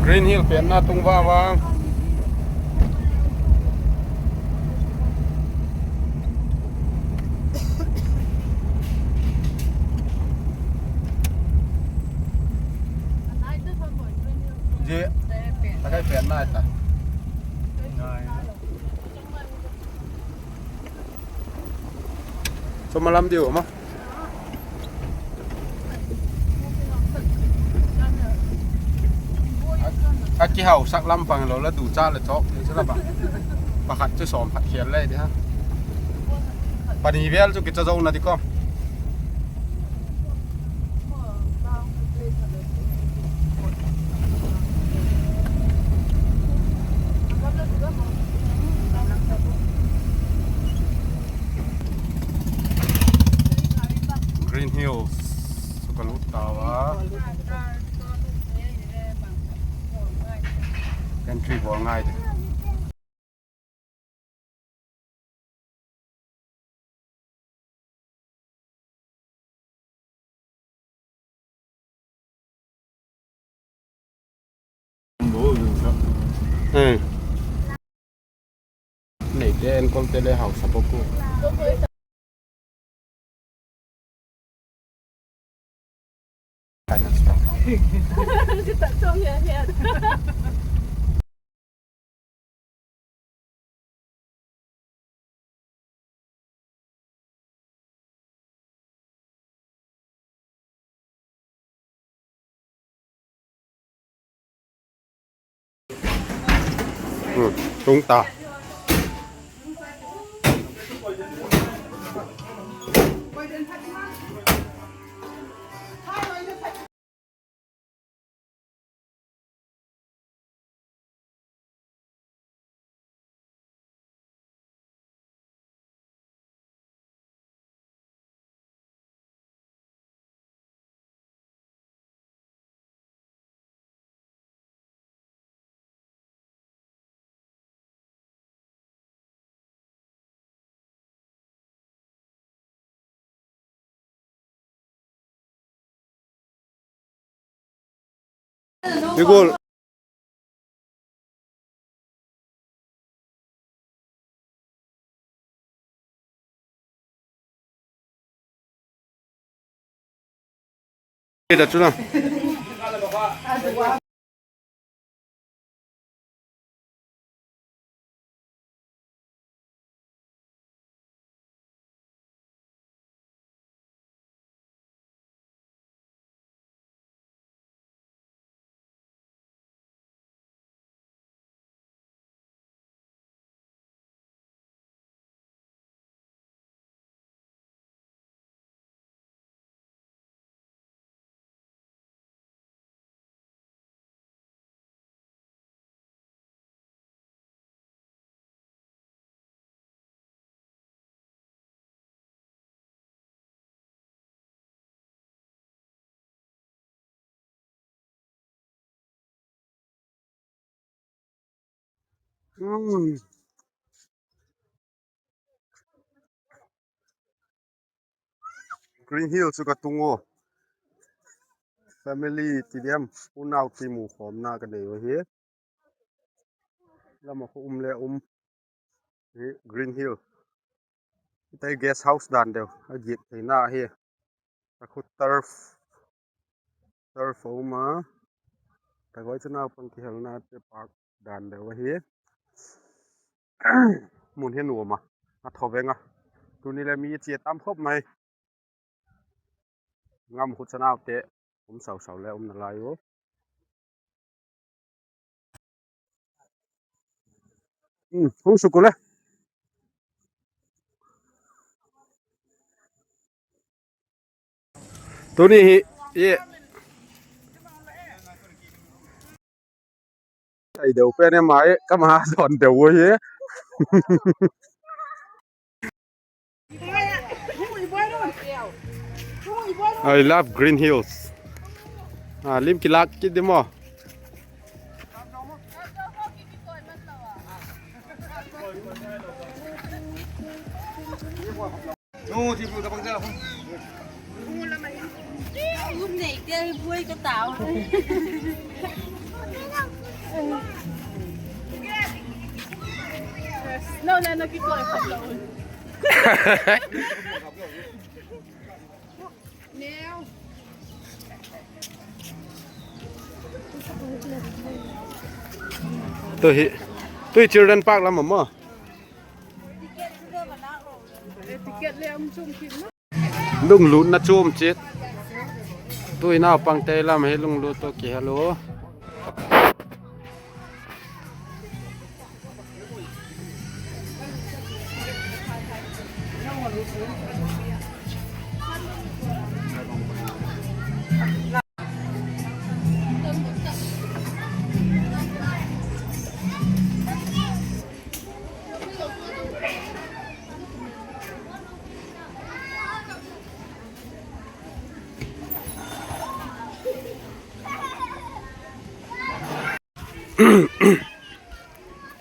Green Hill ເປັນໜ້າຕຸງວ່າວ່າ Jê, ta cái phèn nai ta. Cho mà lăm điều mà. Aki hau sak lam pang lo la du cha le chok ni sa la ba. Pakhat chu som phat khian le di ha. Pani vel chu ki cha zo na di kom. Green Hills, Sukaluit Tower. Entry ບໍ່ງ່າຍເດ້. ເອີ ໃນແດນຄົນເຕເລເຮົາສະໂປໂກ ອືມ ຕຸງຕາ. Green Hill Sukatungo family ທີ່ດຽມ ອຸນາວ ຕີໝູ ຂອມນາກະເດວະເຮ ລະມາຄຸມແລອຸມ Green Hill ໄຕ guest house ດານເດວ ອາຢິດໄທນາເຮ ຕະຄຸດ turf turf ອອກມາ ຕະກອຍຊະນາວ ປັງກິເຮລນາ ເຕປາກ ດານເດວະເຮ ໝູນເຮນໂອມາ ອາທໍແວງອາ ຕູນີ້ແລະມີເຈຕາມຄົບໃໝ່ ງາມໂຄດສະໜາວເຕະ ຜົມເຊົາໆແລ້ວ ອົມນະລາຍໂອ ອືມ ຫົງສຸກຸເລ ໂຕນີ້ເອ ໄປເດວເປເນມາເອ ກະມາຫາສອນເດວເວີຍເອ I love Green Hills. ອ່າ ລິມກິລາກ ກິນເດມໍ. No, no, no, keep going. Now. ໂຕະ ໂຕະ children park ລະໝໍ. ລຸງລຸນນະໂຈມຈິດ ຕຸ້ຍນາວປັງເຕລຳ ເຮັດລຸງລຸນໂຕເກຮະໂລ.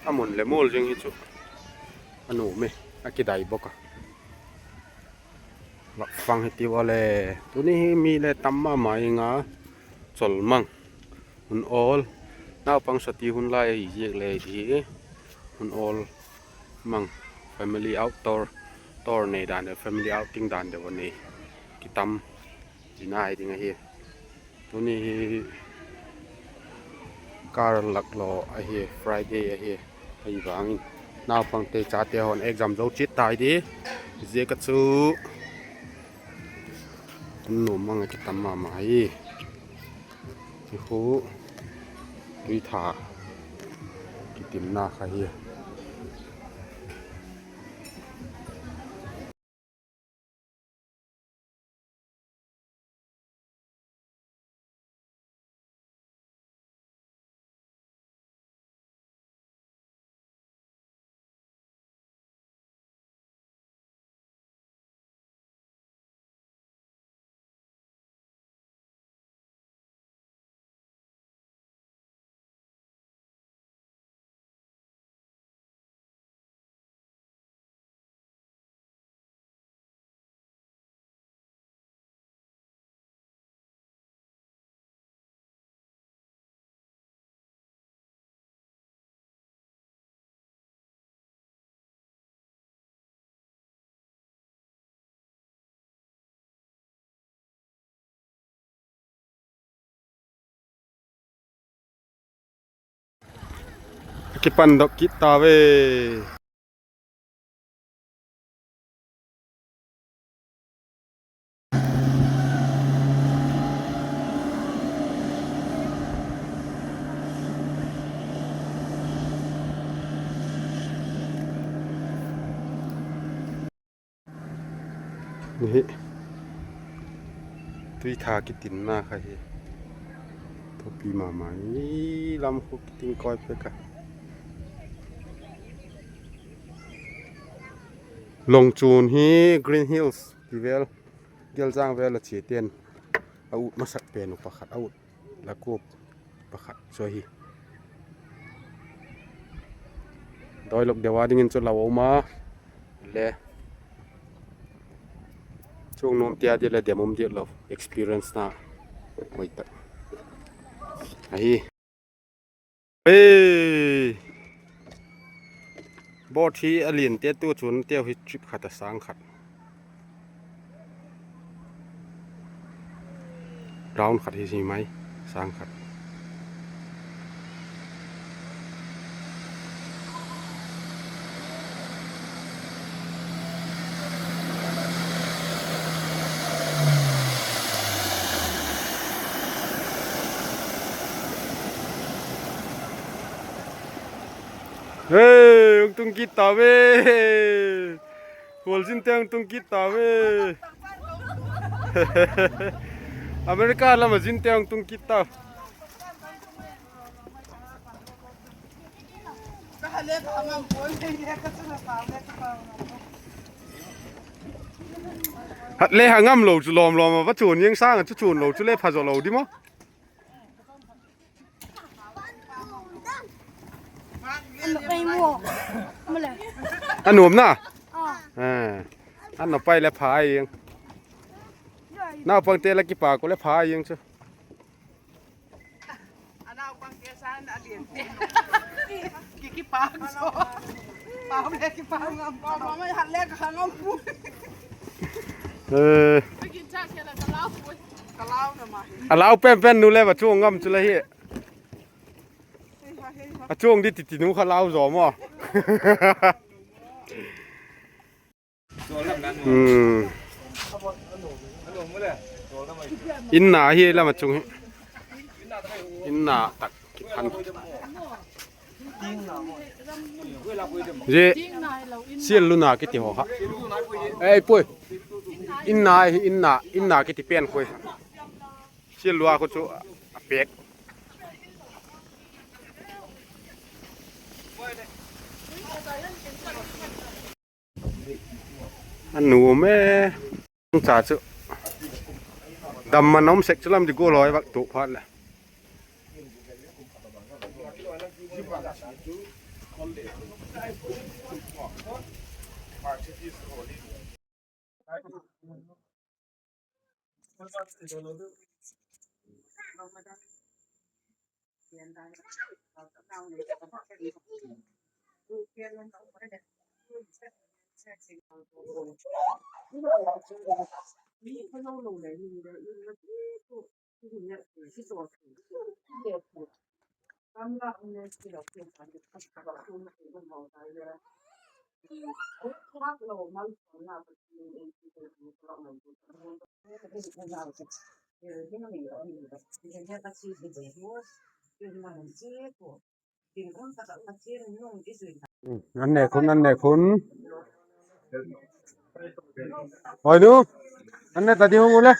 ອາມຸນເລໂມລຈຶ່ງເຮັດຊຸ ອາໂນເມ ອາກິໄດບໍກະ ວະ ຟັງໃຫ້ຕິວເອົາແລ. ໂຕນີ້ມີແລຕຳມາໝາຍງາ ຈອລມັງ ຮຸນໂອລ ນາວປັງສະຕິຮຸນລາຍເຢກແລດີ ຮຸນໂອລມັງ family outdoor tour ເນດານເດ family outing ດານເດ ວັນນີ້ ກິຕຳ ດີນາຍດິງອະເຮ ໂຕນີ້ການລັກລໍອະເຮ Friday ອະເຮ ໄປວາງ ນາວປັງເຕຈາເຕຮອນ ເອກຈຳໂຈຈິດຕາຍດີ ເຈກັດຊູ ໜຸ່ມມັງກິຕຳມາໝາຍ ໂອ້ໂຫ ຕຸຍທາ ກິຕິມນາຄາເຮ. ກະເກັບປັນດອກກິດຕາເວ. ນີ້ ຕຸຍທາກິຕິນນາຄາເຮ ໂທປີມາມາ ນີ້ລຳໂຄກິຕິງກອຍເປກະ ລົງຈູນຮີ Green Hills ທີ່ແວວ ເກວຈາງແວວລະເຈເຕນ ອາວຸດມາສັກເປນອຸປະຂັດອາວຸດ ລະໂກບປະຂັດຊ່ວຍຮີ ດອຍລົກເດວາດິງເງິນຈົນລາວອອກມາ ແລະ ຊ່ວງໂນ້ມເຕຍເດລະເດມອມເດລາວ experience ນາ ໂອຍຕະ ອາຮີ. ເອີ ບໍ່ທີ່ອາລິນເຕໂຕຊົນເຕວຮິບຂັດຕະສາງຂັດ ລາວຂັດທີ່ສີ່ໄມສາງຂັດ. ເຮີ ອອງຕຸງກິດຕາເວ ໂຄລຊິນແຕງຕຸງກິດຕາເວ ອາເມລິກາລະມາຊິນແຕງຕຸງກິດຕາ. ເລຫາງາມໂລ ຈຸລອມລອມ ວ່າໂຈນຍັງສ້າງ ຈຸໂຈນໂລ ຈຸເລພາໂຈໂລ ດີມໍ. ອັນນວມນະ ອ່າ ອັນນອກໄປແລະພາຍຍັງ ນາວປັງເຕລະກິປາໂກແລະພາຍຍັງຊະ. ກິນກິປາກໂຊ ປາກແມ່ກິປາກງາມ ປາກມາໄມ່ທັນແລກກະຫາງາມປຸ້ຍ ເອີ ໄປກິນຊາຂຽວແລ້ວກະລາວປຸ້ຍ ກະລາວນະມາ ອາລາວແປ້ນໆ ນູແລວ່າຊ່ວງງາມຈຸລະເຮ ອາຊ່ວງດິຕິຕິນູຄະລາວຊໍມໍ ອືມ ອິນໜາເຮລະມາຈຸງ ອິນໜາຕັກກິນພັນ ເຢ ຊຽນລຸນາກິຕິຫໍຄະ ເອີຍ ປຸ້ຍ ອິນໜາ ອິນໜາ ອິນໜາກິຕິແປນຄຸຍ ຊຽນລຸອາຄຸຈຸອາເປກ ອະໜູແມ່ ສາທຸ ດຳມານອມເຊັກຈຸລຳດິໂກລອຍວັກຕຸພາດລະ ອືມ ອັນແນ່ຄຸນ ອັນແນ່ຄຸນ ໂອ້ຍດູ ອັນແນ່ຕາດີຮູ້ເລີຍ.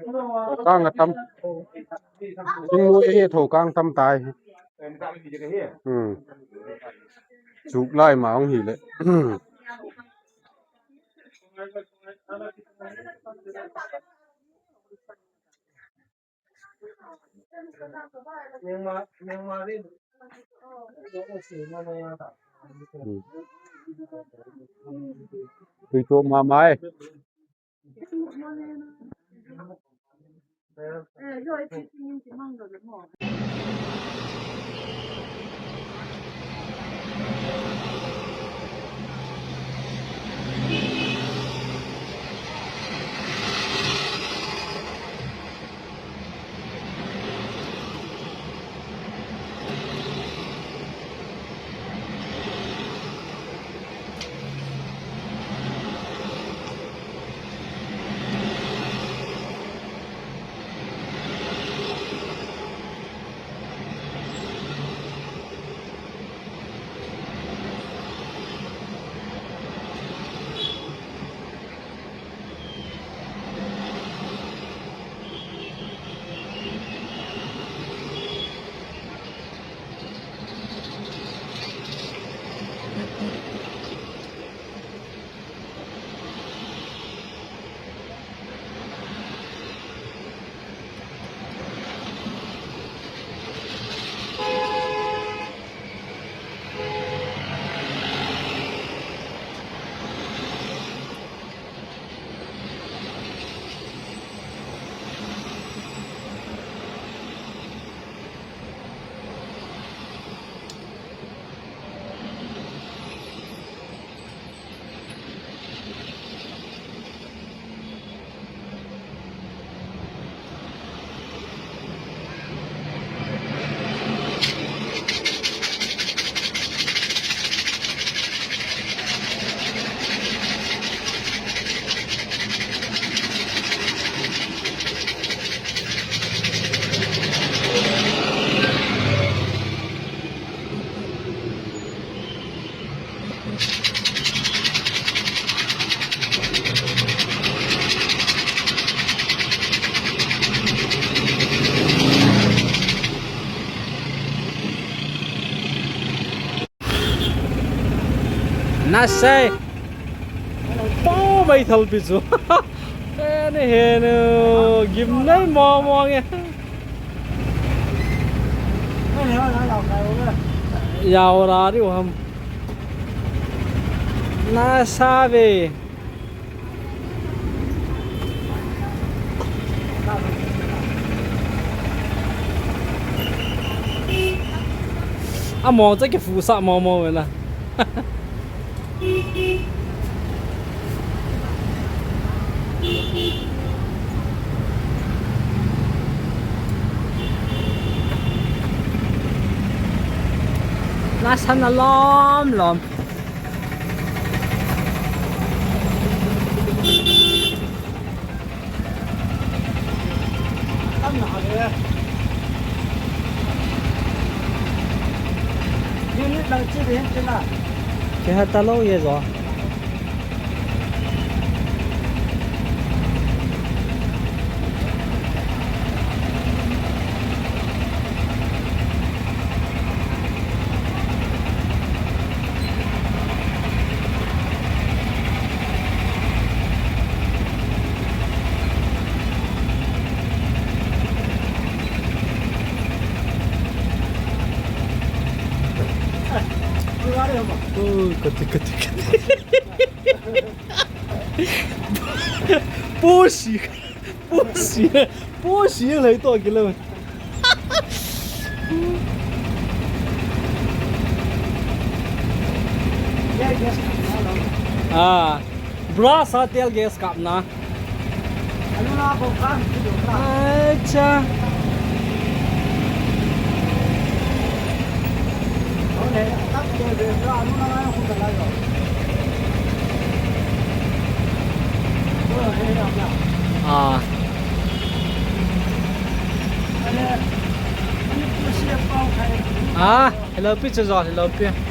ໂຖກາງກະຕຳ ຈິງມວຍເຮໂຖກາງຕຳຕາຍ ອືມ ສູບຫຼາຍມາຂອງຮີເລີຍ. ອືມ ໂຕມາໃໝ່. ນະເຊ ໂອ້ ໄປທັນປິດຊູ ເອີ ນີ້ເຫັນ ກິນໄດ້ມໍ່ໆ ເອີ. Jaurari uham. Na sabe. A mong che ke fu sa mong mong la. La san a lom lom. Ke ha ta lo ye zo. Ui, kati, kati, kati. Push. Push. Push ຍັງໄຫຼຕໍ່ກິນເລີຍ. Yes, yes. Ah, bra sa tail gas kap na. Acha. Ah. Ah, hello, picture, hello, picture.